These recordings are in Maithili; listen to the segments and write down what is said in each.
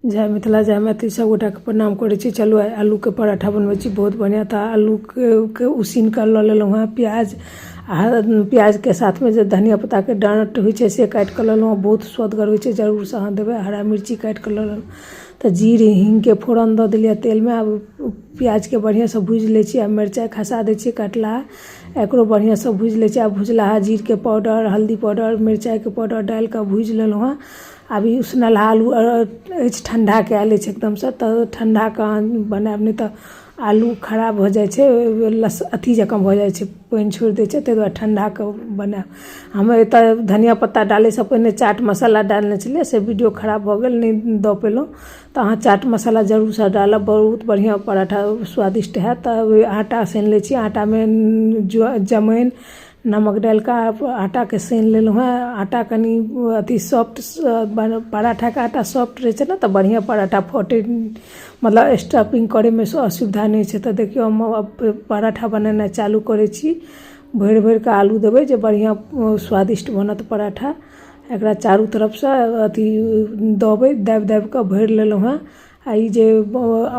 जय मिथिला जय मैथिली सब गोटाके प्रणाम करै छी। चलू आइ आलूके पराठा बनबै छी, बहुत बढ़िआँ। तऽ आलूके उसीन कऽ लऽ लेलहुँ हँ प्याज आ प्याजके साथमे जे धनिया पत्ताके डाँट होइ छै से काटि कऽ लेलहुँ हँ, बहुत स्वदगर होइ छै, जरूरसँ अहाँ देबै। हरा मिर्ची काटि कऽ लऽ लेलहुँ, तऽ जीर हीङ्गके फोरन दऽ देलियै तेलमे। आब प्याजके बढ़िआँसँ भूजि लै छी आ मिरचाइ खसा दै छियै कटलाहा, एकरो बढ़िआँसँ भूजि लै छी। आब भुजलाहा जीरके पाउडर, हल्दी पाउडर, मिरचाइके पाउडर डालि कऽ भूजि लेलहुँ हँ। आब ई उसनलहा आलू अछि, ठण्डा कयल अछि एकदमसँ, तऽ ठण्डाके अहाँ बनायब, नहि तऽ आलू खराब भऽ जाइ छै, लस अथी जकाँ भऽ जाइ छै, पानि छोड़ि दै छै, ताहि दुआरे ठण्डाके बनायब। हम एतऽ धनिया पत्ता डालैसँ पहिने चाट मसाला डालने छलियै, से वीडियो खराब भऽ गेल, नहि दऽ पेलहुँ। तऽ अहाँ चाट मसाला जरूरसँ डालब, बहुत बढ़िआँ पराठा स्वादिष्ट हैत। तऽ आटा सानि लै छी, आटामे जमाइन नमक डालि कऽ आटाके सानि लेलहुँ हेँ। आटा कनि अथी सॉफ्ट, पराठाके आटा सॉफ्ट रहै छै ने, तऽ बढ़िआँ पराठा फटै, मतलब स्टफिंग करैमे सेहो असुविधा नहि होइ छै। तऽ देखियौ, हम पराठा बनेनाइ चालू करै छी। भरि भरिकऽ आलू देबै जे बढ़िआँ स्वादिष्ट बनत पराठा। एकरा चारू तरफसँ अथी दबै, दाबि दाबिकऽ भरि लेलहुँ हेँ। आ ई जे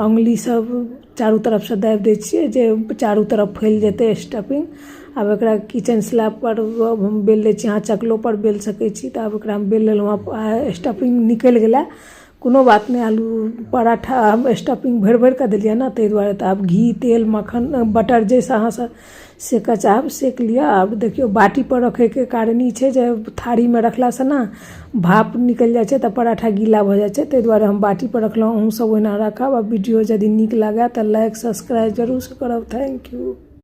अङ्गुलीसँ चारू तरफसँ दाबि दै छियै जे चारू तरफ फैल जेतै स्टफिंग। आब एकरा किचन स्लैबपर हम बेल लै छी, अहाँ चकलोपर बेल सकै छी। तऽ आब एकरा हम बेल लेलहुँ हँ, स्टफिंग निकलि गेलै, कोनो बात नहि। आलू पराठा हम स्टफिंग भरि भरिकऽ देलियै ने, ताहि दुआरे। तऽ आब घी, तेल, मक्खन, बटर जाहिसँ अहाँसभ सेकऽ चाहब सेक लिअ। आब देखियौ, बाटीपर रखैके कारण ई छै जे थारीमे रखलासँ ने भाप निकलि जाइ छै, तऽ पराठा गीला भऽ जाइ छै, ताहि दुआरे हम बाटीपर रखलहुँ। अहूँसभ ओहिना राखब। आ वीडियो यदि नीक लागए तऽ लाइक सब्सक्राइब जरूरसँ करब। Thank U.